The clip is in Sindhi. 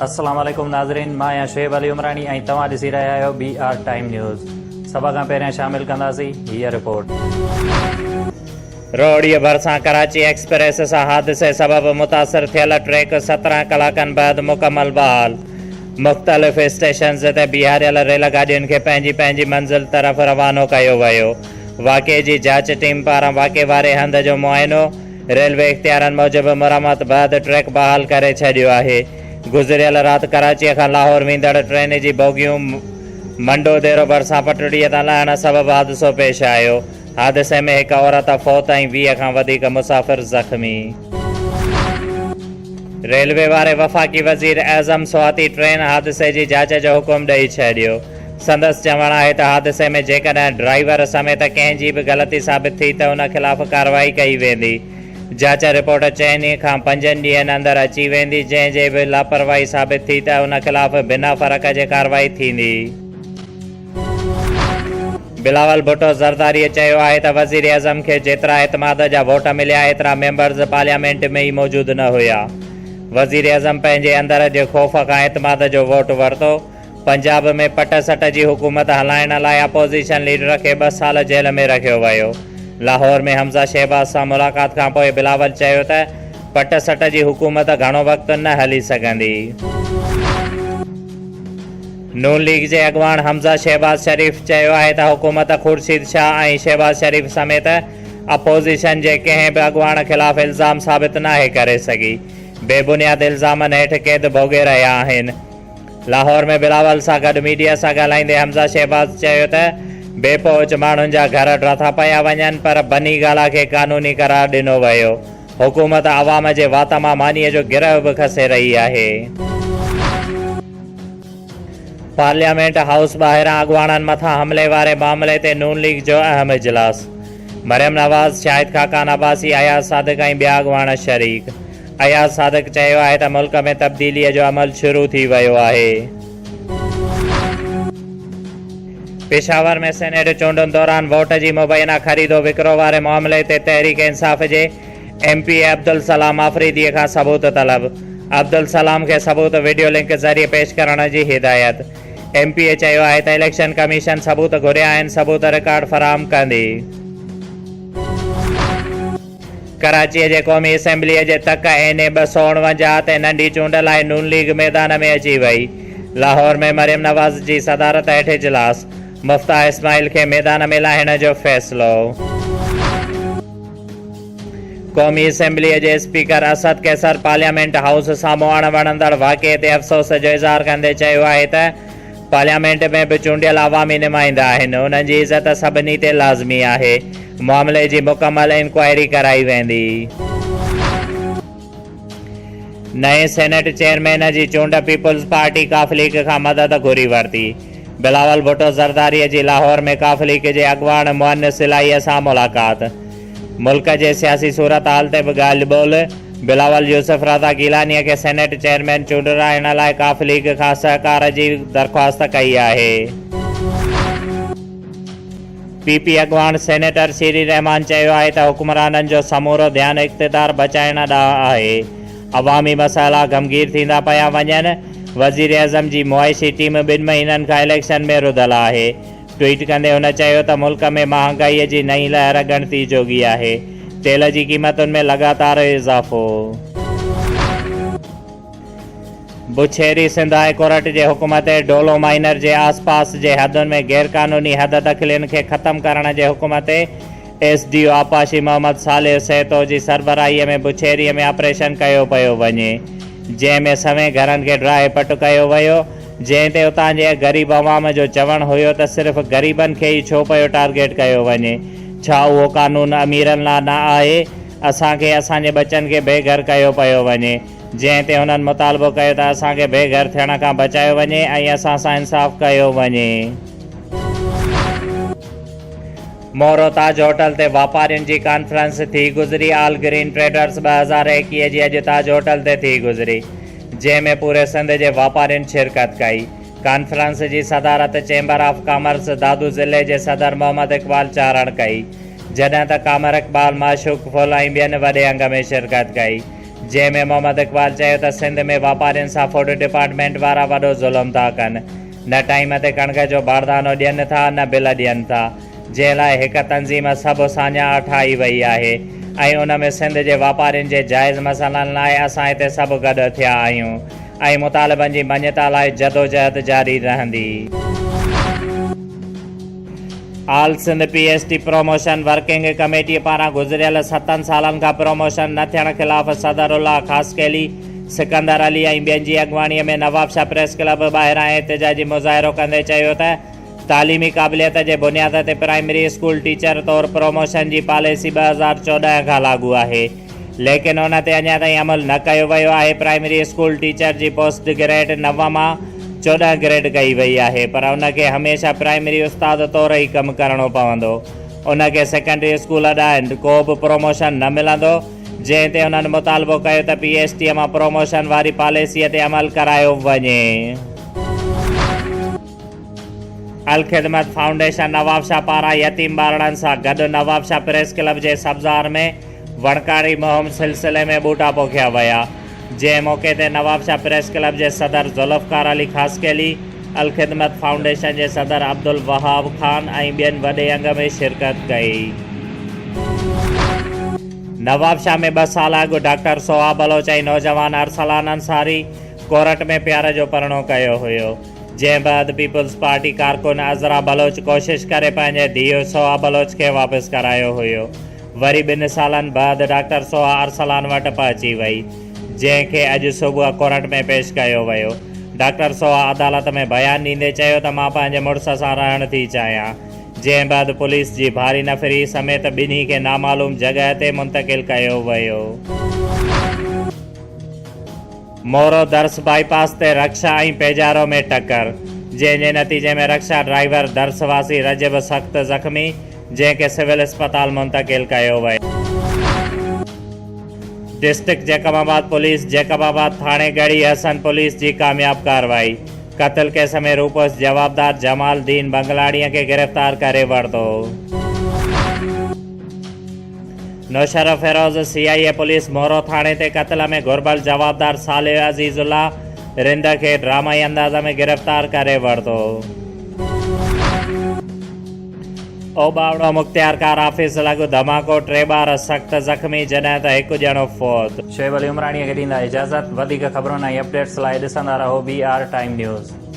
السلام عليڪم ناظرين مان آهيان شعيب علي عمراڻي ۽ توهان ڏسي رهيا آهيو بي آر ٽائيم نيوز سڀ کان پهريان شامل ڪنداسين هيء رپورٽ. روهڙيء ڀرسان ڪراچي ايڪسپريس سان حادثي سبب متاثر ٿيل ٽريڪ 17 ڪلاڪن بعد مڪمل بحال، مختلف اسٽيشنز تي بيهاريل ريل گاڏين کي پنهنجي پنهنجي منزل طرف روانو ڪيو ويو، واقعي جي جاچ ٽيم پاران واقعي واري هنڌ جو معائنو، ريلوي اختيارن موجب مرمت بعد ٽريڪ بحال ڪري ڇڏيو آهي. گذريل رات ڪراچيء کان لاهور ويندڙ ٽرين جي بوگيون منڊو ديرو ڀرسان پٽڙيء تان لهڻ سبب حادثو پيش آيو. حادثي ۾ هڪ عورت فوت ۽ 20 کان وڌيڪ مسافر زخمي. ريلوي واري وفاقي وزير اعظم سواتي ٽرين حادثي جي جاچ جو حڪم ڏئي ڇڏيو. سندس چوڻ آهي ته حادثي ۾ جيڪڏهن ڊرائيور سميت ڪنهن جي به غلطي ثابت ٿي ته ان خلاف ڪارروائي ڪئي ويندي. جاچ رپورٽ چئن کان پنجن ڏينهن اندر اچي ويندي، جنهن جي به لاپرواهي ثابت ٿي ته ان خلاف بنا فرق جي ڪارروائي ٿيندي. بلاول ڀٽو زرداري چيو آهي ته وزيراعظم کي جيترا اعتماد جا ووٽ مليا ايترا ميمبرز پارليامينٽ ۾ ئي موجود نه هيا. وزيراعظم پنهنجي اندر جي خوف کان اعتماد جو ووٽ ورتو. پنجاب ۾ پٽ سٽ جي حڪومت هلائڻ لاء اپوزيشن ليڊر کي ٻه سال جيل ۾ رکيو ويو. لاهور ۾ حمزه شهباز سان ملاقات کانپوء بلاول چيو ته پٽ سٽ جي حڪومت گهڻو وقت نه هلي سگهندي. نون ليگ جي اڳواڻ حمزه شهباز شريف چيو آهي ته حڪومت خورشيد شاهه ۽ شهباز شريف سميت اپوزيشن جي ڪنهن به اڳواڻ خلاف الزام ثابت ناهي ڪري سگهي، بي بنياد الزامن هيٺ قيد ڀوڳي رهيا آهن. لاهور ۾ بلاول سان گڏ ميڊيا سان ڳالهائيندي حمزه شهباز چيو ته بي پهچ ماڻهن جا گهر ڊاٿا پيا وڃن پر بني گالا کي قانوني قرار ڏنو ويو، حڪومت عوام جي وات مان مانيء جو گرهه به کسي رهي آهي. پارليامينٽ هائوس ٻاهران اڳواڻن مٿان حملي واري معاملي تي نون ليگ جو اهم اجلاس، مريم نواز، شاهد خاقان عباسي، اياز صادق ۽ ٻيا اڳواڻ شريڪ. اياز صادق چيو آهي ته ملڪ ۾ تبديليء جو عمل شروع ٿي ويو آهي. پشاور ۾ سينيٽ چونڊن دوران ووٽ جي مبينا خريد و وڪرو واري معاملي تي تحريڪ انصاف جي ايم پي اي عبدالسلام آفريدي کان ثبوت طلب، عبدالسلام کي ثبوت وڊيو لنڪ ذريعي پيش ڪرڻ جي هدايت. ايم پي اي چيو آهي ته اليڪشن ڪميشن ثبوت گهريا آهن، ثبوت رڪارڊ فراهم ڪندي. ڪراچيء جي قومي اسيمبليء جي تڪ اين اي 249 تي ننڍي چونڊ لاء نون ليگ ميدان ۾ اچي وئي. لاهور ۾ مريم نواز جي صدارت هيٺ اجلاس، مفتاح اسماعيل کي ميدان ۾ لاهڻ جو فيصلو. قومي اسيمبليء جي speaker Asad Qaiser parliament house سامهون اڻ وڻندڙ واقعي تي افسوس جو اظهار ڪندي چيو آهي ته پارليامينٽ ۾ به چونڊيل عوامي نمائندا آهن، انهن جي عزت سڀني تي لازمي آهي، معاملي جي مڪمل انڪوائري ڪرائي ويندي. نئين سينيٽ چيئرمين جي چونڊ پيپلز پارٽي قاف ليگ کان مدد گهري ورتي، بلاول ڀٽو زرداري جي لاهور ۾ قاف ليگ جي اڳواڻ مؤنس الاهي سان ملاقات، ملڪ جي سياسي صورتحال تي به ڳالهه ٻولهه، بلاول يوسف رضا گيلاني کي سينيٽ چيئرمين چونڊرائڻ لاء قاف ليگ کان سهڪار جي درخواست ڪئي آهي. پي پي اڳواڻ سينيٽر شيري رحمان چيو آهي ته حڪمرانن جو سمورو ڌيان اقتدار بچائڻ ڏانهن آهي، عوامي مسئلا غمگير ٿيندا پيا وڃن، وزيراعظم جي معاشي ٽيم ٻن مهينن کان اليڪشن ۾ رڌل آهي، ٽوئيٽ ڪندي هن چيو ته ملڪ ۾ مهانگائي جي نئين لهر ڳڻتي جوڳي آهي، تيل جي قيمتن ۾ لڳاتار اضافو. بڇيري سنڌ هاء ڪورٽ جي حڪم تي ڊولو مائنر جي آس پاس جي حدن ۾ غيرقانوني حد دخلين کي ختم ڪرڻ جي حڪم تي ايس ڊي او آبپاشي محمد صالح سهتو جي سربراهي ۾ بڇيري ۾ آپريشن ڪيو پيو وڃي جنهن ۾ سوين گهرن کي ڊاهي پٽ ڪيو ويو جنهن تي اتان جي غريب عوام جو چوڻ هيو ته صرف غريبن کي ئي ڇو پيو ٽارگيٽ ڪيو وڃي، ڇا اهو قانون اميرن لا نه آهي، اسان کي اسان جي ٻچن کي بي گهر ڪيو پيو وڃي، جنهن تي هنن مطالبو ڪيو ته اسان کي بي گهر ٿيڻ کان بچايو وڃي ۽ اسان سان انصاف ڪيو وڃي. مورو تاج هوٽل تي واپارين جي ڪانفرنس ٿي گذري، آل گرين ٽريڊرز 2021 جي اڄ تاج هوٽل تي ٿي گذري، جنهن ۾ پوري سنڌ جي واپارين شرڪت ڪئي. ڪانفرنس جي صدارت چيمبر آف ڪامرس دادو ضلعي جي صدر محمد اقبال چارڻ ڪئي، جڏهن ته قامر اقبال، معشوق ڦل ۽ ٻين وڏي انگ ۾ شرڪت ڪئي. جنهن ۾ محمد اقبال چيو ته سنڌ ۾ واپارين سان فوڊ ڊپارٽمينٽ وارا وڏو ظلم ٿا ڪن، نه ٽائيم تي ڪڻڪ جو باردانو ڏين ٿا نه بل ڏين ٿا، جنهن لاء هڪ تنظيم سڀ ساڃاهه ٺاهي وئي آهي ۽ ان ۾ سنڌ جي واپارين جي جائز مسئلن لاء اسان هتي سڀ گڏ ٿيا آهيون ۽ مطالبن جي مڃتا لاء جدوجهد جاري رهندي. All Sindh P S T promotion working ڪميٽيء پاران گذريل ستن سالن کان پروموشن نه ٿيڻ خلاف صدر الله خاصخيلي، سڪندر علي ۽ ٻين جي اڳواڻيء ۾ نوابشاهه پريس ڪلب ٻاهران احتجاجي مظاهرو ڪندي چيو ته تعليمي قابليت جي بنياد تي پرائمري اسڪول ٽيچر طور پروموشن جي پاليسي 2014 کان لاڳو آهي ليڪن ان تي اڃا تائين عمل نه ڪيو ويو آهي، پرائمري اسڪول ٽيچر جي پوسٽ گريڊ نو مان 14 گريڊ ڪئي وئي آهي پر ان کي هميشه پرائمري استاد طور ئي ڪم ڪرڻو پوندو ان کي سيڪنڊري اسڪول ڏانهن ڪو به پروموشن نه ملندو جنهن تي انهن مطالبو ڪيو ته پي ايس ٽي مان پروموشن واري پاليسي تي عمل ڪرايو وڃي. الخدمت فائونڊيشن نوابشاهه پاران يتيم ٻارڙن سان گڏ نوابشاهه پريس ڪلب جي سبزار ۾ وڻڪاري مهم سلسلي ۾ ٻوٽا پوکيا ويا جنهن موقعي تي نوابشاهه پريس ڪلب جي صدر ذوالفقار علي خاصخيلي، الخدمت فائونڊيشن جي صدر عبدالوهاب خان ۽ ٻين وڏي انگ ۾ شرڪت ڪئي. نوابشاهه ۾ ٻه سال اڳ ڊاڪٽر سوها بلوچ ۽ نوجوان ارسلان انصاري ڪورٽ ۾ پيار جو پرڻو ڪيو هيو. جنهن بعد پيپلز پارٽي ڪارڪن عذرا بلوچ ڪوشش ڪري پنهنجي ڌيء سوها بلوچ کي واپس ڪرايو هيو. وري ٻن سالن بعد ڊاڪٽر سوها ارسلان وٽ پهچي وئي، جنهن کي اڄ صبح ڪورٽ ۾ پيش ڪيو ويو. ڊاڪٽر سوها عدالت ۾ بيان ڏيندي چيو ته مان پنهنجي مڙس سان رهڻ ٿي چاهيان، جنهن بعد پوليس جي ڀاري نفري سميت ٻنهي کي نامعلوم جڳهه تي منتقل ڪيو ويو. مورو درس بائي پاس تي رڪشا ۽ پيجارو ۾ ٽڪر، جنهن جي نتيجي ۾ رڪشا ڊرائيور درس واسي رجب سخت زخمي، جنهن کي سول اسپتال منتقل ڪيو ويو. ڊسٽرڪٽ جيڪب آباد پوليس جيڪب آباد ٿاڻي ڳڙهي حسن پوليس جي ڪامياب ڪارروائي، قتل ڪيس ۾ روپوش جوابدار جمال دين بنگلاڻي کي گرفتار ڪري ورتو. Naushahro Feroze, C I A police Moro ٿاڻي تي قتل ۾ گهربل جوابدار صالح عزيز الله رند کي ڊرامائي انداز ۾ گرفتار ڪري ورتو. اوٻاوڙو مختيارڪار آفيس لڳ ڌماڪو، ٽي ٻار سخت زخمي جڏهن ته هڪ ڄڻو فوت. شعيب علي عمراڻيء کي ڏيندا اجازت، وڌيڪ خبرن ۽ اپڊيٽس لاء ڏسندا رهو بي آر ٽائيم نيوز.